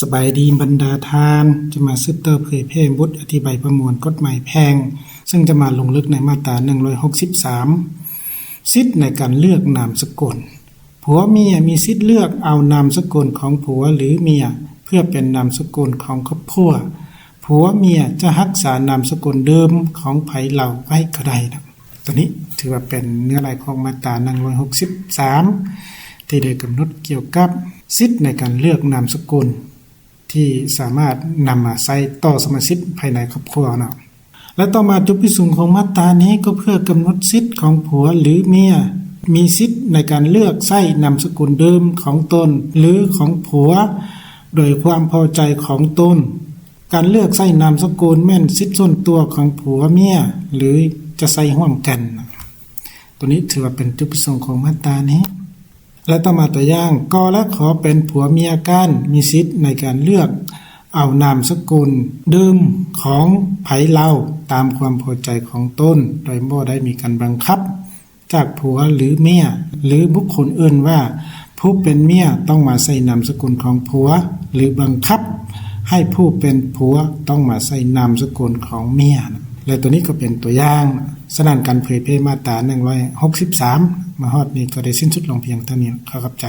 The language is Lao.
ສະບາຍດີບັນດາທ່ານ, ຈະມາສືບຕໍ່ເຜີຍແຜ່ບົດອະທິບາຍປະມວນກົດໝາຍແພ່ງ, ເຊິ່ງຈະມາລົງເລິກໃນມາດຕາໜຶ່ງຮ້ອຍຫົກສິບສາມ ສິດໃນການເລືອກນາມສະກຸນ. ຜົວເມຍມີສິດເລືອກເອົານາມສະກຸນຂອງຜົວ ຫຼື ເມຍ ເພື່ອເປັນນາມສະກຸນຂອງຄອບຄົວ. ຜົວເມຍຈະຮັກສານາມສະກຸນເດີມຂອງໃຜເຫຼົ່າໄວ້ກໍໄດ້. ຕົວນີ້ຖືວ່າເປັນເນື້ອໃນຂອງມາດຕາໜຶ່ງຮ້ອຍຫົກສິບສາມ ທີ່ໄດ້ກຳນົດກ່ຽວກັບສິດໃນການເລືອກນາມສະກຸນ ທີ່ສາມາດນຳມາໃຊ້ຕໍ່ສະມາຊິກພາຍໃນຄອບຄົວເນາະ. ແລະ ຕໍ່ມາຈຸດປະສົງຂອງມາດຕານີ້ກໍເພື່ອກຳນົດສິດຂອງຜົວ ຫຼື ເມຍ ມີສິດໃນການເລືອກໃຊ້ນາມສະກຸນເດີມຂອງຕົນ ຫຼື ຂອງຜົວ ໂດຍຄວາມພໍໃຈຂອງຕົນ. ການເລືອກໃຊ້ນາມສະກຸນແມ່ນສິດສ່ວນຕົວຂອງຜົວເມຍ ຫຼື ຈະໃຊ້ຮ່ວມກັນ. ຕົວນີ້ຖືວ່າເປັນຈຸດປະສົງຂອງມາດຕານີ້. ແລະ ຕໍ່ມາຕົວຢ່າງ ກໍ ແລະ ຂໍເປັນຜົວເມຍກັນ ມີສິດໃນການເລືອກເອົານາມສະກຸນເດີມຂອງໃຜເຫຼົ່າຕາມຄວາມພໍໃຈຂອງຕົນ ໂດຍບໍ່ໄດ້ມີການບັງຄັບຈາກຜົວ ຫຼື ເມຍ ຫຼື ບຸກຄົນອື່ນວ່າ ຜູ້ເປັນເມຍຕ້ອງມາໃຊ້ນາມສະກຸນຂອງຜົວ ຫຼື ບັງຄັບໃຫ້ຜູ້ເປັນຜົວຕ້ອງມາໃຊ້ນາມສະກຸນຂອງເມຍ. ແລະ ຕົວນີ້ກໍເປັນຕົວຢ່າງ. ສະນັ້ນ ການເຜີຍແຜ່ມາດຕາໜຶ່ງຮ້ອຍຫົກສິບສາມ ມາຮອດນີ້ກໍໄດ້ສິ້ນສຸດລົງພຽງເທົ່ານີ້. ຂໍຂອບໃຈ.